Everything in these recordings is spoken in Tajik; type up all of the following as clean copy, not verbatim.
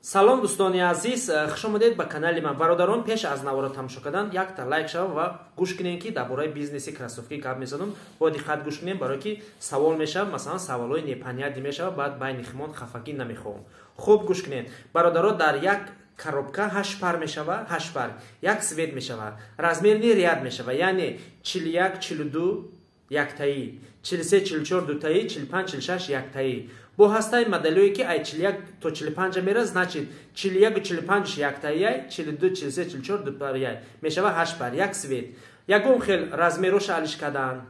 Салом, дӯстони азиз, хуш омадед ба канали ман. Бародарон, пеш аз наворо тамошо кардан якта лайк шава ва гӯш кунем, ки дар бораи бизнеси кроссовки гап мезанам. Бо диққат гӯш кунем, барое ки савол мешавад, масалан, саволҳои непонятный мешавад, баъд байни химон хафагӣ намехоҳам. Хуб гӯш кунед, бародаро. Дар як коробка ҳашт пар мешавад, ҳашт пар, як цвет мешавад, размерный ряд мешавад, яъне 41, 42 яктаӣ, 43, 44 дутаӣ, 45, 46 яктаӣ. Бо ҳастаи моделое, ки ай 41 то 45 мера, значит, 41 45 яктаияй, 42, 43, 44 дутаияй мешава. Ҳашт пар, як цвет. Ягон хел размероша алиш кардан,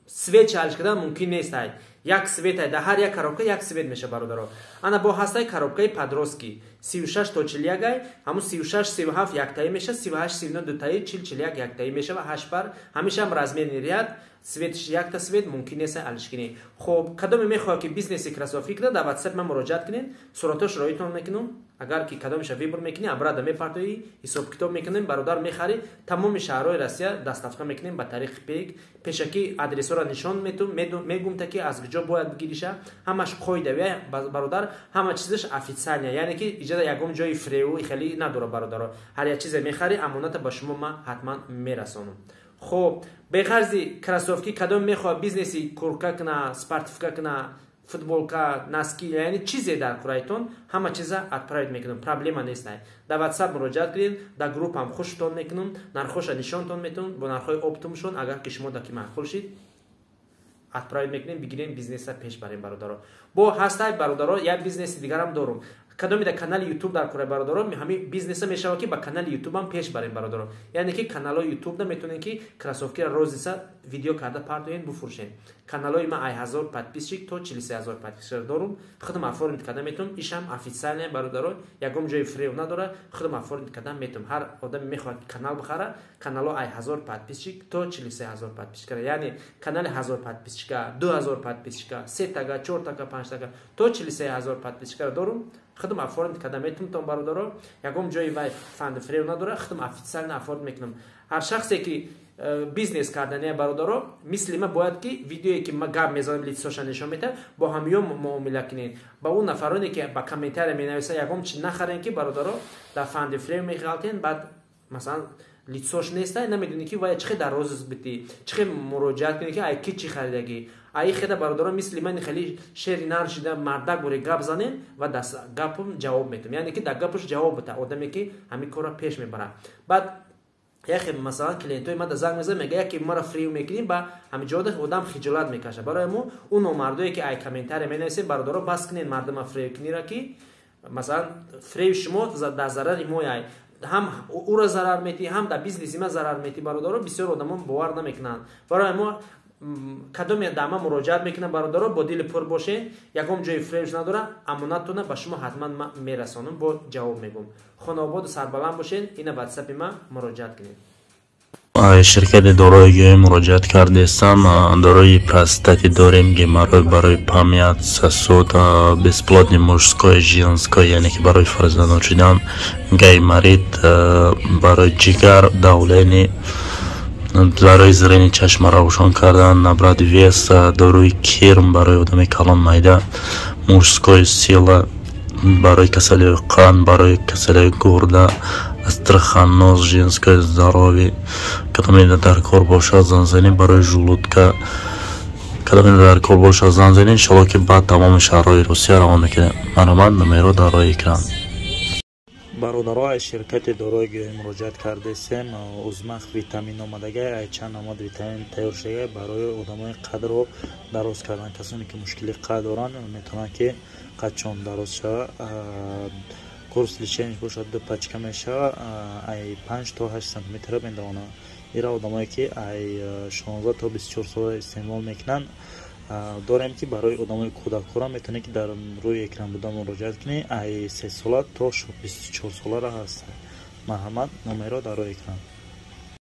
цветша алиш кардан мумкин нестай. Як цветай, дар ҳар як коробка як цвет меша, бародаро. Ана, бо ҳастаи коробкаи подростки, 36 то 41 ай, ҳамун 36, 37 яктаӣ меша, 38, 39 дутаӣ, 40, 41 яктаӣ мешава. Ҳашт пар, ҳамешаам размерный ряд, цветш якта цвет, мумкин нест алиш кунӣ. Хоб, кадоме мехоҳад, ки бизнеси кроссовки кунад, дар WhatsApp ман муроҷиат кунед, суратош роитон мекунам. Агар ки кадомеша выбор мекунӣ, обратно мепартоӣ, ҳисоб китоб мекунем, бародар, мехарӣ. Тамоми шаҳрҳои Россия доставка мекунем ба тариқи ПЭК. Пешакӣ адресҳоро нишон мегум, та ки аз куҷо бояд бигириша. Ҳамаш қоидавия, бародар, ҳама чизаш официально, яъне ки иҷода ягон ҷои фиреву хеле надора. Бародаро, ҳар як чизе мехарӣ, амоната ба шумо ман ҳатман мерасонам. Хоб, беғарзи кроссовки, кадом мехоҳад бизнеси куртка куна, спортивка куна, футболка, носки, яъне чизе дар курайтон, ҳама чиза отправить мекунам, проблема нест. Дар WhatsApp муроҷиат кунед, дар группам хуштон мекунам, нархоша нишонтон метавон, бо нархҳои оптомшон. Агар ки шумо даки маъқул шид, отправить мекунем, бигирем, бизнеса пеш барем, бародаро. Бо ҳастай, бародаро, як бизнеси дигарам дорум. Кадоме дар канали Ютуб дар кораи, бародаро, ҳамин бизнеса мешавад, ки ба канали Ютубам пеш барем, бародаро. Яъне ки каналҳои Ютубда метавонем, ки кроссовкиро розница видео карда партоем, буфурӯшем. Каналҳои ман ай 1000 подписчик то 43 000 подписчик дорум. Худам оформить карда метавонам. Ишам официально, бародаро, ягон ҷои фирев надора. Худам оформить карда метавонам. Ҳар одаме мехоҳад канал бихара, каналҳо ай 1000 подписчик то 43 000 подписчика, яъне канали 1000 подписчика, 2000 подписчика, сетага, чортага, панҷтага то 43 000 подписчикаро дорум. Худам оформить карда метавонам, бародаро. Ягон ҷои вай фанду фирев надора. Худам официально оформить мекунам. Ҳар шахсе ки бизнес кардания, бародаро, мисли ма бояд ки видеое ки ма гап мезанам, лицоша нишон метавам, бо ҳамиё муомила кунед. Ба он нафароне ки ба комментария менависа, ягон чи нахарем, ки, бародаро, дар фанди фирев меғалтен. Баъд, масалан, лицош неста, намедонӣ, ки вая чихе дар розыск битӣ, чихе муроҷиат кунӣ, ки ай ки чӣ харидагӣ. Аи хеда, бародаро, мисли мани хеле шери нар шида, мардак боре гап занем ва дар гапам ҷавоб метам, яъне ки дар гапаш ҷавоб бита одаме, ки ҳамин корро пеш мебарад. Баъд яхе, масалан, клиентои ма да занг мезанад, мега, яке мара фирев мекунӣ. Ба ҳамин ҷода одам хиҷолат мекаша. Барои мо он номардое, ки ай комментария менависем, бародаро, бас кунед мардума фирев кунира, ки, масалан, фиреви шумо дар зарари мо ай, ҳам ӯро зарар метӣ, ҳам дар бизнеси ма зарар метӣ. Бародаро, бисёр одамон бовар намекунанд. Барои мо кадоме дама муроҷиат мекунам, бародаро, бо дили пур бошед, ягон ҷои фиребш надора. Амонаттона ба шумо ҳатман ма мерасонам, бо ҷавоб мегӯм. Хонаободу сарбаланд бошед. Ина ватсапи ма, муроҷиат кунед. Ширкати дорои гиёҳӣ муроҷиат кардестам. Дорои простатит дорем, геморрой, барои память, сосуд, бесплодный, мужской, женской, яъне ки барои фарзандон шудан, гайморит, барои ҷигар, давление, барои зрение, чашма равшон кардан, набрать вес, дорои кирм барои одами калон, майда, мужской сила, барои касалиҳои қанд, барои касалиҳои гурда, астраханоз, женское здоровье. Кадоме дар кор бошад, занзанӣ, барои желудка. Кадоме дар кор бошад, занзанӣ. Иншалло, ки баъд тамоми шаҳрҳои Русия равон мекунем. Марҳамат, номеро дар рои экран. Бародаро, аз ширкати дорои гиёҳӣ муроҷиат кардесем. Узмах витамин омадагай, ай чанд намуд витамин тайёр шудагай барои одамои қадро дароз кардан. Касоне ки мушкили қад доранд, метавонанд, ки қадшон дароз шавад. Курс лечения бошад, ду пачка мешавад, ай 5 то 8 сантиметра медавонад. Ира одамое ки ай 16 то 24 сола истеъмол мекунанд. Дорем, ки барои одамои кӯдакҳоро метавонед, ки дар рӯи экран буда муроҷиат кунед, ай 3 сола то 24 солара ҳаст. Марҳамат, номеро дар рӯи экран.